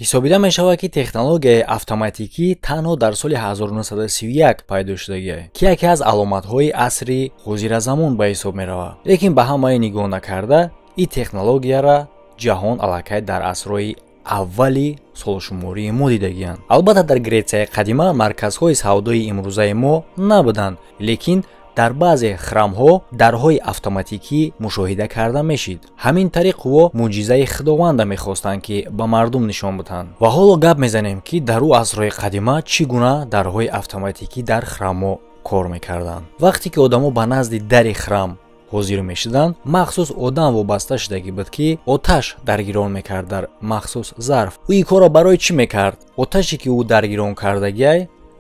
Ҳисобида мешавад, ки технологияи автоматикӣ танҳо дар соли 1931 пайдо шудагиа, ки яке аз аломатҳои асри ҳозиразамон ба ҳисоб меравад. Лекин ба ҳамаи нигоҳ накарда, ин технологияра ҷаҳон аллакай дар асрҳои аввали солшумории мо дидагианд. Албатта, дар Гретсияи қадима марказҳои савдои имрӯзаи мо набуданд, лекин дар баъзе храмҳо дарҳои автоматикӣ мушоҳида карда мешид. Ҳамин тариқ ӯ мӯъҷизаи худованда мехостанд, ки ба мардум нишон бидиҳанд. Ва ҳоло гап мезанем, ки дар ӯ асрҳои қадима чӣ гуна дарҳои автоматикӣ дар храмҳо кор мекарданд. Вақте ки одамо ба назди дари храм ҳозир мешуданд, махсус одам вобаста шудагӣ буд, ки оташ даргирон мекард дар махсус зарф. Ӯ ин корро барои чӣ мекард? Оташе, ки ӯ даргирон кардагиай,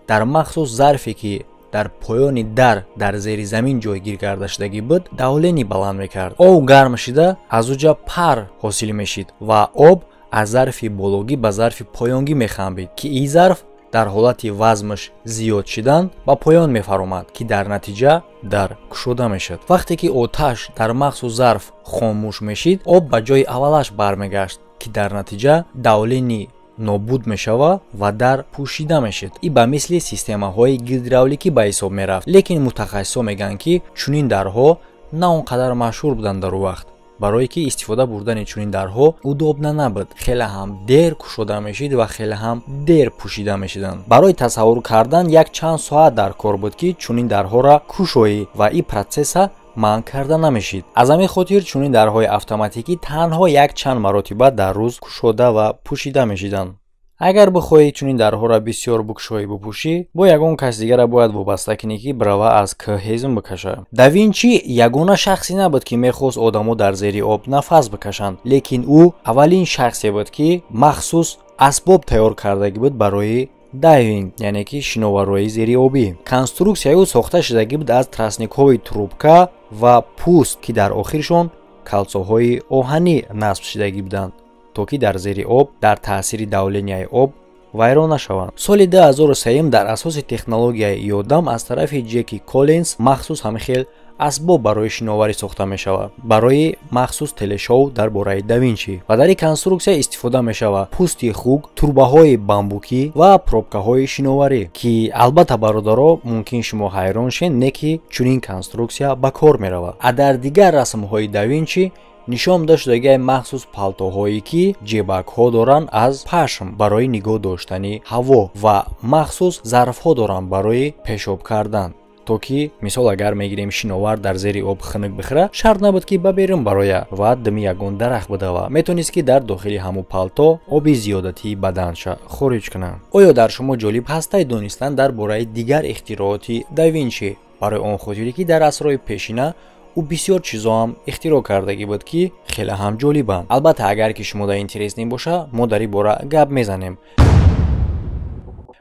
дар махсус зарфе, ки дар поёни дар дар зери замин ҷойгир карда шудагӣ буд, давление баланд мекард. Об гарм шида, аз уҷа пар ҳосил мешид ва об аз зарфи бологӣ ба зарфи поёнгӣ мехамбид, ки ин зарф дар ҳолати вазмаш зиёд шидан ба поён мефаромад, ки дар натиҷа дар кушода мешуд. Вақте ки оташ дар махсус зарф хомӯш мешид, об ба ҷои аввалаш бармегашт, ки дар натиҷа давление нобуд мешавад ва дар пӯшида мешид. И ба мисли системаҳои гидравликӣ ба ҳисоб мерафт. Лекин мутахассисо мегӯянд, ки чунин дарҳо на он қадар машҳур буданд дар он вақт, барое ки истифода бурдани чунин дарҳо удобно набуд. Хеле ҳам дер кушода мешид ва хеле ҳам дер пӯшида мешиданд. Барои тасаввур кардан, як чанд соат дар кор буд, ки чунин дарҳоро кушоӣ, ва ин процесса манъ карда намешид. Аз ҳамин хотир чунин дарҳои автоматикӣ танҳо як чанд маротиба дар рӯз кушода ва пӯшида мешиданд. Агар бихоҳӣ чунин дарҳоро бисёр бикушоӣ, бипӯшӣ, бо ягон кас дигара бояд вобаста кунӣ, ки бирава аз кӯҳ ҳезум бикаша. Да Винчи ягона шахсе набуд, ки мехост одамо дар зери об нафас бикашанд, лекин ӯ аввалин шахсе буд, ки махсус асбоб тайёр кардагӣ буд барои дайвинг, яъне ки шиноваррои зериобӣ. Конструксияи ӯ сохта шудагӣ буд аз тростникҳои трубка ва пӯст, ки дар охиршон кольцоҳои оҳанӣ насб шудагӣ буданд, то ки дар зери об дар таъсири давленияи об вайрон нашаванд. Соли 2003 дар асоси технологияи ёдам аз тарафи Ҷеки Коллинс махсус ҳамин хел асбоб барои шиноварӣ сохта мешавад барои махсус телешоу дар бораи Да Винчи. Ва дар ин конструксия истифода мешавад пӯсти хук, трубаҳои бамбукӣ ва пробкаҳои шиноварӣ, ки албатта, бародаро, мумкин шумо ҳайрон шен, не ки чунин конструксия ба кор меравад. А дар дигар расмҳои Да Винчи нишон дода шудагиай махсус палтоҳое, ки ҷебакҳо доранд аз пашм барои нигоҳ доштани ҳаво ва махсус зарфҳо доранд барои пешоб кардан, то ки, мисол, агар мегирем, шиновар дар зери об хунук бихӯра, шарт набуд, ки ба берун бароя ва дими ягон дарахт бидава, метавонист, ки дар дохили ҳамун палто оби зиёдатии баданша хориҷ кунад. Оё дар шумо ҷолиб ҳастай донистан дар бораи дигар ихтирооти Да Винчи? Барои он хотире ки дар асрҳои пешина ӯ бисёр чизоам ихтироъ кардагӣ буд, ки хеле ҳам ҷолибанд. Албатта, агар ки шумо дар интересный боша, мо дар ин бора гап мезанем.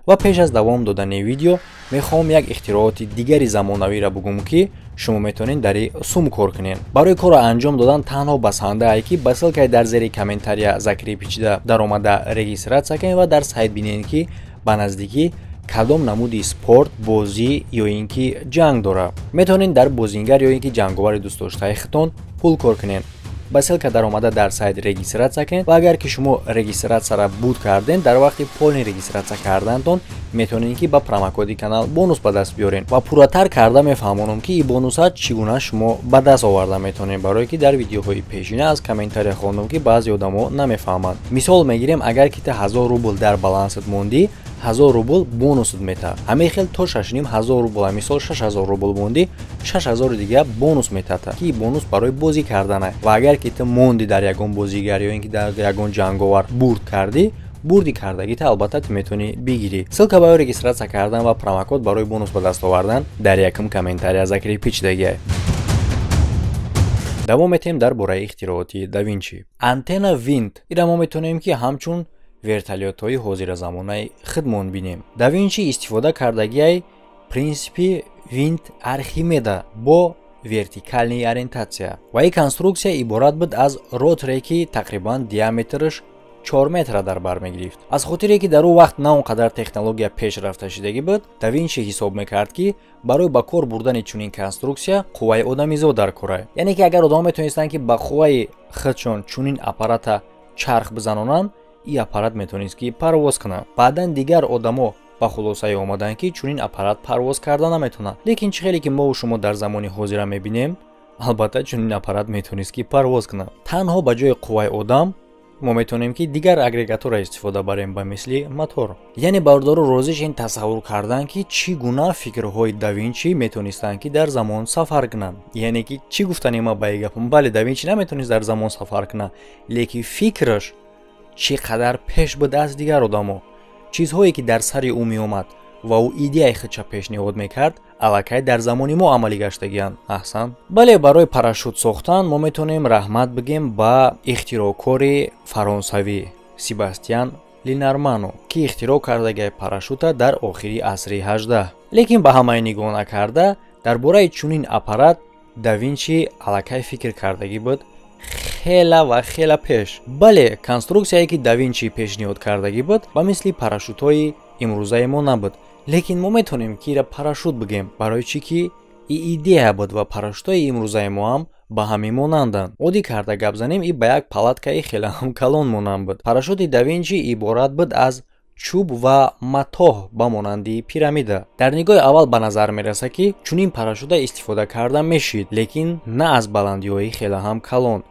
Ва пеш аз давом додани видео мехоҳам як ихтирооти дигари замонавиро бугӯм, ки шумо метавонед дар и сум кор кунед. Барои корро анҷом додан танҳо басандаае, ки ба ссылкаи дар зери комментария закрепить даромада регистрация кунед ва дар сайт бинед, ки ба наздикӣ кадом намуди спорт, бозӣ ё ин ки ҷанг дорад. Метавонед дар бозингар ё ин ки ҷанговари дӯстдоштаи худтон пул кор кунед. Ба ссылка даромада дар сайт регистрация кунед ва агар ки шумо регистрацияра буд кардем, дар вақти полный регистрация кардантон метавонед, ки ба промокоди канал бонус ба даст биёред. Ва пурратар карда мефаҳмонам, ки ин бонуса чӣ гуна шумо ба даст оварда метавонед, барое ки дар видеоҳои пешина аз комментария хондам, ки баъзе одамо намефаҳманд. Мисол мегирем, агар ки ту 1000 рубл дар балансат мондӣ, 1000 рубл бонусат метаҳад. Ҳамин хел то 6500 рубл. Мисол, 6000 рубл мондӣ, 6000 дига бонус метаҳад, ки бонус барои бозӣ кардана. Ва агар ки ту монди дар ягон бозигар ё ин ки дар ягон ҷанговар бурд кардӣ, бурди кардагита албатта ту метавонӣ бигирӣ. Ссылка барои регистрация кардан ва промокод барои бонус ба даст овардан дар якум комментария закрепить шудагиа. Давом метиҳем дар бораи ихтирооти Да Винчи. Антенна винт, ира мо метавонем, ки ҳамчун вертолётҳои ҳозиразамонаи худмон бинем. Да Винчи истифода кардагиай принсипи винт Архимеда бо вертикальный ориентация. Ва ин конструксия иборат буд аз роторе, ки тақрибан диаметраш 4 метра дар бар мегирифт. Аз хотире ки дар он вақт на он қадар технология пеш рафта шудагӣ буд, Да Винчи ҳисоб мекард, ки барои ба кор бурдани чунин конструксия қувваи одамизод дар кора, яъне ки агар одамо метавонистанд, ки ба қувваи худшон чунин аппарата чарх бизанонанд. Ин аппарат метавонист, ки парвоз кунад. Баъдан дигар одамо ба хулосае омаданд, ки чунин аппарат парвоз карда наметавонад. Лекин чӣ хеле ки мову шумо дар замони ҳозира мебинем, албатта, чунин аппарат метавонист, ки парвоз кунад. Танҳо ба ҷои қувваи одам мо метавонем, ки дигар агрегатҳоро истифода барем, ба мисли мотор. Яъне, бародаро, розиш ин тасаввур кардан, ки чӣ гуна фикрҳои Да Винчи метавонистанд, ки дар замон сафар кунанд. Яъне ки чӣ гуфтани ма ба и гапам? Бале, Да Винчи наметавонист дар замон сафар кунад, лекин фикраш чӣ қадар пеш буд аз дигар одамо. Чизҳое ки дар сари ӯ меомад ва ӯ идеяи худша пешниҳод мекард, аллакай дар замони мо амалӣ гаштагианд. Аҳсан. Бале, барои парашют сохтан мо метавонем раҳмат бигем ба ихтироъкори фаронсавӣ Себастьян Линармано, ки ихтироъ кардагиай парашюта дар охири асри 18. Лекин ба ҳамаи нигоҳ накарда, дар бораи чунин аппарат Да Винчи аллакай фикр кардагӣ буд хела ва хела пеш. Бале, конструксияе ки Да Винчи пешниҳод кардагӣ буд, ба мисли парашютҳои имрӯзаи мо набуд, лекин мо метавонем, ки ира парашют бигем. Барои чӣ ки и идея буд ва парашютҳои имрӯзаи мо ҳам ба ҳамин монанданд. Оддӣ карда гап занем, и ба як палаткаи хеле ҳам калон монанд буд. Парашюти Да Винчи иборат буд аз чӯб ва матоҳ ба монанди пирамида. Дар нигоҳи аввал ба назар мерасад, ки чунин парашюта истифода карда мешид, лекин на аз баландиҳои хеле ҳам калон.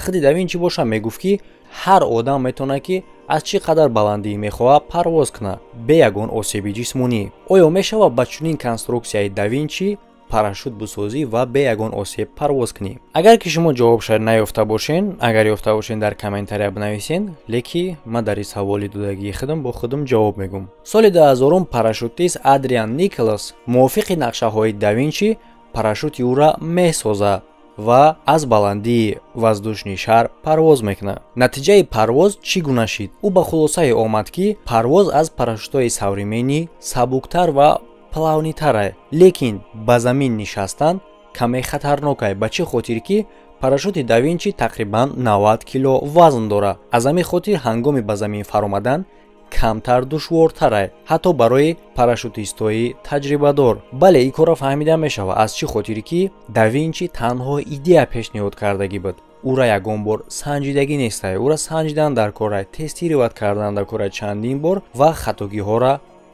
Худи Да Винчи боша мегуфт, ки ҳар одам метавонад, ки аз чӣ қадар баландӣ мехоҳад парвоз кунад, бе ягон осеби ҷисмонӣ. Оё мешавад ба чунин конструксияи Да Винчи парашют бисозӣ ва бе ягон осеб парвоз кунӣ? Агар ки шумо ҷавобша наёфта бошен, агар ёфта бошен, дар комментария бинависен. Леки ман дар ин саволи додагии худам бо худам ҷавоб мегӯм. Соли 2000 парашютист Адриан Николас мувофиқи нақшаҳои Да Винчи парашюти ӯра месозад ва аз баландии воздушный шар парвоз мекунад. Натиҷаи парвоз чӣ гуна шид? Ӯ ба хулосае омад, ки парвоз аз парашютҳои современный сабуктар ва плавный тарае, лекин ба замин нишастан каме хатарнокае. Ба чӣ хотир ки парашюти Да Винчи тақрибан 90 кило вазн дорад. Аз ҳамин хотир ҳангоми ба замин фаромадан камтар душвортарае, ҳатто барои парашютистои таҷрибадор. Бале, ин корро фаҳмида мешавад, аз чӣ хотире ки Да Винчи танҳо идея пешниҳод кардагӣ буд, ӯра ягон бор санҷидагӣ нестае. Ӯра санҷидан дар корае, тестировать кардан дар корае чандин бор ва хатогиҳоро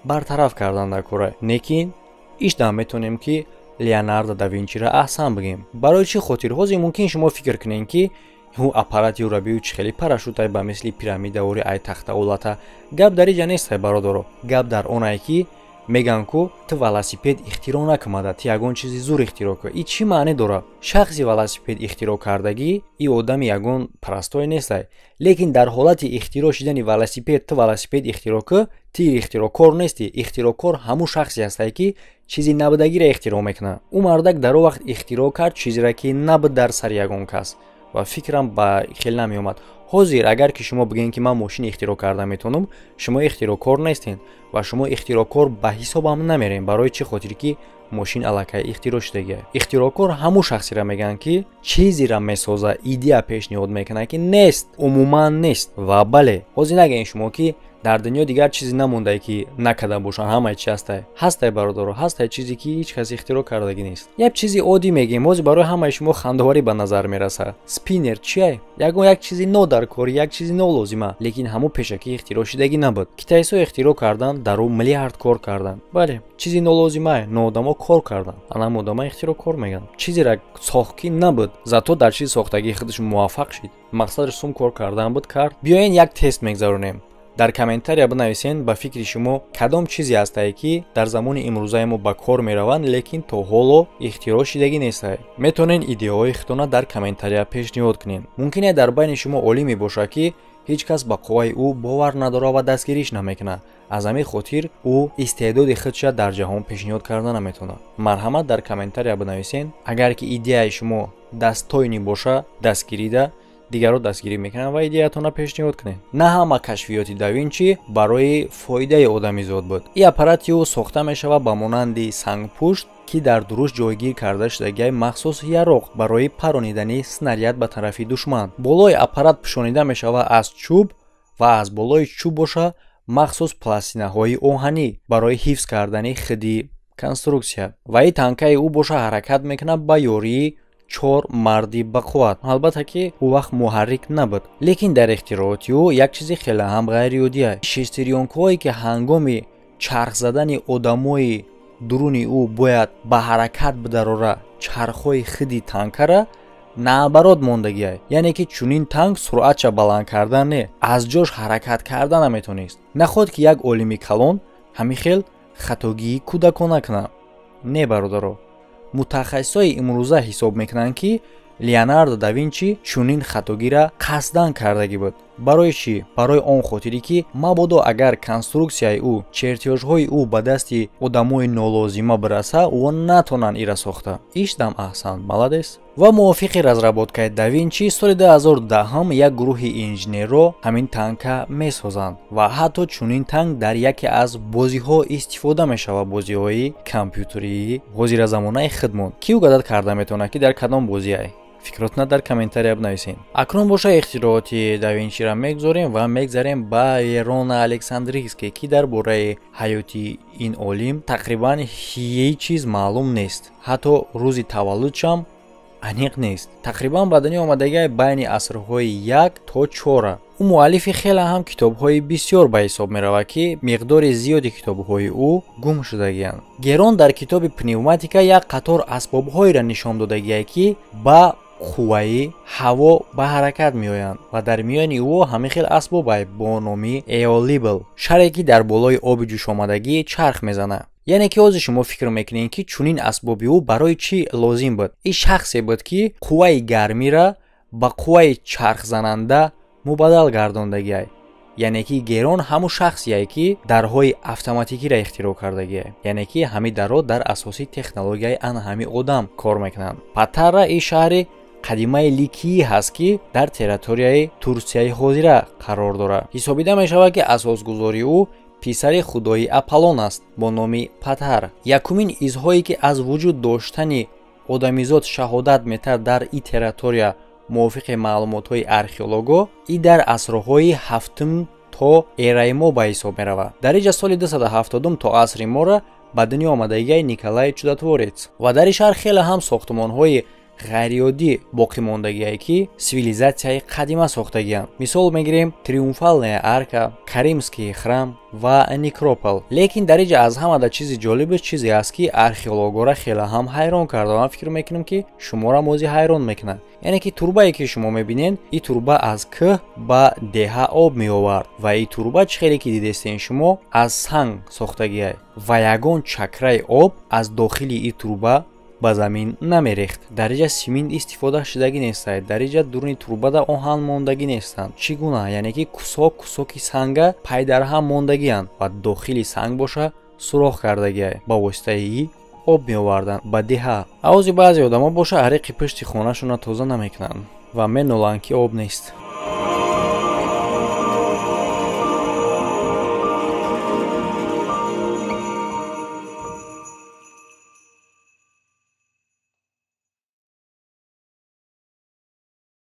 бартараф кардан дар корае. Лекин ишдам метавонем, ки Леонардо да Винчиро аҳсан бигем. Барои чӣ хотир? Ҳозир мумкин шумо фикр кунед, ки ӯ аппарати ӯра бию, чӣ хеле парашютай ба мисли пирамидаори ай тахтаолата. Гап дар иҷа нестай, бародаро. Гап дар онае, ки мегӯянд ку ту велосипед ихтироъ накумада, ту ягон чизи зур ихтироъ кун. И чӣ маъне дорад? Шахси велосипед ихтироъ кардагӣ и одами ягон простой нестай, лекин дар ҳолати ихтироъ шидани велосипед ту велосипед ихтироъ кӯ, ту ихтироъкор нестӣ. Ихтироъкор ҳамун шахсе ҳастае, ки чизи набудагиро ихтироъ мекунад. Ӯ мардак дар он вақт ихтироъ кард чизеро, ки набуд дар сари ягон кас ва фикрам ба хел намеомад. Ҳозир агар ки шумо бигӯед, ки ман мошин ихтироъ карда метавонам, шумо ихтироъкор нестед ва шумо ихтироъкор ба ҳисобам намерем. Барои чӣ хотир ки мошин аллакай ихтироъ шудагия. Ихтироъкор ҳамун шахсеро мегӯянд, ки чизеро месоза, идея пешниҳод мекунад, ки нест, умуман нест. Ва бале, ҳозир нагӯед шумо, ки дар дунё дигар чизе намондае, ки накарда бошанд, ҳамаи чи ҳастай. Ҳастай, бародаро, ҳастай чизе, ки ҳеҷ кас ихтироъ кардагӣ нест. Як чизи оддӣ мегӯем, ҳозир барои ҳамаи шумо хандаоварӣ ба назар мерасад. Спиннер чия? Ягон як чизи нодаркорӣ, як чизи нолозима, лекин ҳамун пешакӣ ихтироъ шудагӣ набуд. Китайсо ихтироъ карданд, дар ӯ миллиард кор карданд. Бале, чизи нолозимае, ноудамо кор карданд, анам одама ихтироъкор мегӯянд. Чизеро сохт, ки набуд, зато дар чизи сохтагии худаш муваффақ шид. Мақсадаш сум кор кардан буд, кард. Биёен, як тест мегзаронем. Дар комментария бинависен, ба фикри шумо кадом чизе ҳастае, ки дар замони имрӯзаи мо ба кор мераванд, лекин то ҳоло ихтироъ шидагӣ нестае. Метавонед идеяҳои худтона дар комментария пешниҳод кунед. Мумкин дар байни шумо олиме бошад, ки ҳеҷ кас ба қувваи ӯ бовар надорад ва дастгириш намекунад. Аз ҳамин хотир ӯ истеъдоди худша дар ҷаҳон пешниҳод карда наметавонад. Марҳамат, дар комментария бинависен. Агар ки идеяи шумо достойный боша, дастгирида дигарро дастгирӣ мекунанд ва идеятонро пешниҳод кунед. На ҳама кашфиёти Да Винчи барои фоидаи одамизод буд. Ин аппарати ӯ сохта мешавад ба монанди сангпушт, ки дар дуруш ҷойгир карда шудагиай махсус яроқ барои паронидани снаряд ба тарафи душман. Болои аппарат пӯшонида мешавад аз чӯб ва аз болои чӯб боша махсус пластинаҳои оҳанӣ барои ҳифз кардани худи конструксия. Ва ин танкаи ӯ боша ҳаракат мекунад ба ёрии чор марди бақувват. Албатта, ки ӯ вақт муҳаррик набуд, лекин дар ихтирооти ӯ як чизи хеле ҳам ғайриоддия: шестерёнкаҳое, ки ҳангоми чарх задани одамои дуруни ӯ бояд ба ҳаракат бидарора чархҳои хиди танкара, наоборот мондагиай. Яъне ки чунин танк суръатша баланд кардан не, аз ҷош ҳаракат карда наметонист. Наход ки як олими калон ҳамин хел хатогии кӯдакона кунад? Не, бародаро, мутахассисои имрӯза ҳисоб мекунанд, ки Леонардо да Винчи чунин хатогиро қасдан кардагӣ буд. Барои чӣ? Барои он хотире, ки мабодо агар конструксияи ӯ, чертёжҳои ӯ ба дасти одамои нолозима бираса, ӯ натонанд ира сохта. Ишдам аҳсан, молодец. Ва мувофиқи разработкаи да Винчи, соли 2010 як гурӯҳи инженерро ҳамин танка месозанд ва ҳатто чунин танк дар яке аз бозиҳо истифода мешавад, бозиҳои компютерии ҳозиразамонаи худмон. Ки угадать карда метавонад, ки дар кадом бозиай? Фикротона дар комментария бинависед. Акнун боша, ихтирооти да Винчиро мегузорем ва мегзарем ба Герона Александрийский, ки дар бораи ҳаёти ин олим тақрибан ҳеҷ чиз маълум нест, ҳатто рӯзи таваллудшам аниқ нест. Тақрибан ба дунё омадагиай байни асрҳои 1 то 4. Ӯ муаллифи хеле ҳам китобҳои бисёр ба ҳисоб меравад, ки миқдори зиёди китобҳои ӯ гум шудагианд. Герон дар китоби пневматика як қатор асбобҳоеро нишон додагиай, ки ба қувваи ҳаво ба ҳаракат меоянд, ва дар миёни ӯ ҳамин хел асбобай бо номи эолибл, шаре ки дар болои оби ҷӯшомадагӣ чарх мезанад. Яъне ки ҳозир шумо фикр мекунед, ки чунин асбоби ӯ барои чӣ лозим буд? Ин шахсе буд, ки қувваи гармира ба қувваи чархзананда мубаддал гардондагиай. Яъне ки Герон ҳамун шахсие, ки дарҳои автоматикиро ихтироъ кардагиай, яъне ки ҳамин дарҳо дар асоси технологияи ана ҳамин одам кор мекунанд. Патара ин шаҳри қадимаи Ликиӣ ҳаст, ки дар территорияи Турсияи ҳозира қарор дорад. Ҳисобида мешавад, ки асосгузори ӯ писари худои Аполлон аст бо номи Патар. Якумин изҳое, ки аз вуҷуд доштани одамизод шаҳодат метаҳад дар ин территория, мувофиқи маълумотҳои археолого, и дар асрҳои ҳафтум то эраи мо ба ҳисоб меравад. Дар инҷа соли 270 то асри мора ба дунё омадагиаи Николай Чудотворец. Ва дар ин шаҳр хеле ҳам сохтумонҳои ғайриоддӣ боқӣ мондагие, ки сивилизатсияи қадима сохтагианд. Мисол мегирем: Триумфальная арка, Каримский храм ва некропол. Лекин дар инҷа аз ҳамада чизи ҷолибаш чизе аст, ки археологора хеле ҳам ҳайрон карда. Ман фикр мекунам, ки шуморо мози ҳайрон мекунад. Яъне ки турбае, ки шумо мебинед, ин турба аз кӯҳ ба деҳа об меовард ва ин турба, чӣ хеле ки дидестен шумо, аз санг сохтагиай ва ягон чакраи об аз дохили ин турба ба замин намерехт. Дар инҷа симент истифода шудагӣ нестад, дар инҷа дуруни турбада оҳан мондагӣ нестанд. Чӣ гуна? Яъне ки кусок кусоки санга пайдарҳам мондагианд ва дохили санг боша сурох кардагиай, ба воситаи об меоварданд ба деҳа. Авози баъзе одамо боша, ариқи пушти хонашонро тоза намекунанд ва меноланд, ки об нест.